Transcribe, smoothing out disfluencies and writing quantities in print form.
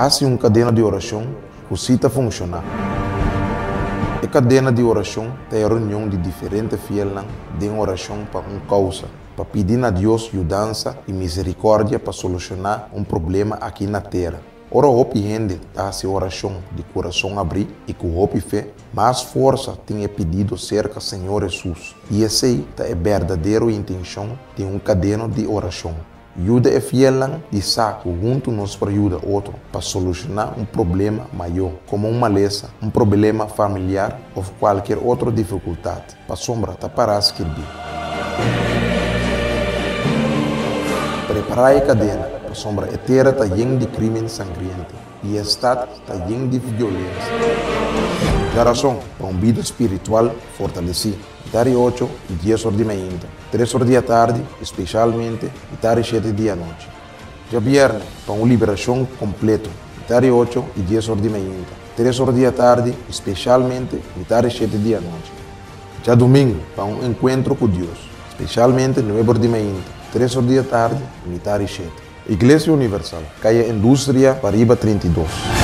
Hasi un kadena di orashon ku sí ta funshoná. E kadena di orashon ta e reunion di diferente fielnan den orashon pa un kousa, pa pidi na Dios yudansa i miserikòrdia pa solushoná un problema aki na tera. Ora hopi hende ta hasi orashon di kurason abrí i ku hopi fe, mas forsa tin e pidido serka Señor Hesus, i esei ta e berdadero intenshon di un kadena di orashon. Yuda e fielnan di sa ku huntu nos por yuda otro pa solushoná un problema mayó, komo un malesa, un problema familiar òf kualkier otro difikultat, pasobra ta pará skirbí. Prepará e kadena, pasobra e tera ta yen di krímen sangriente i e stat ta yen di violensia. Djarason, pa un bida spiritual fortalesí. Mitad di ocho i dies or di mainta, tres or di atardi i speshalmente mitad di shete di anochi. Djabièrnè, pa un liberashon kompleto, mitad di ocho i dies or di mainta, tres or di atardi i speshalmente mitad di shete di anochi. Djadumingu, pa un enkuentro ku Dios, speshalmente nuebe or di mainta, tres or di atardi i mitad di shete. Iglesia Universal, Kaya Industria, pariba 32.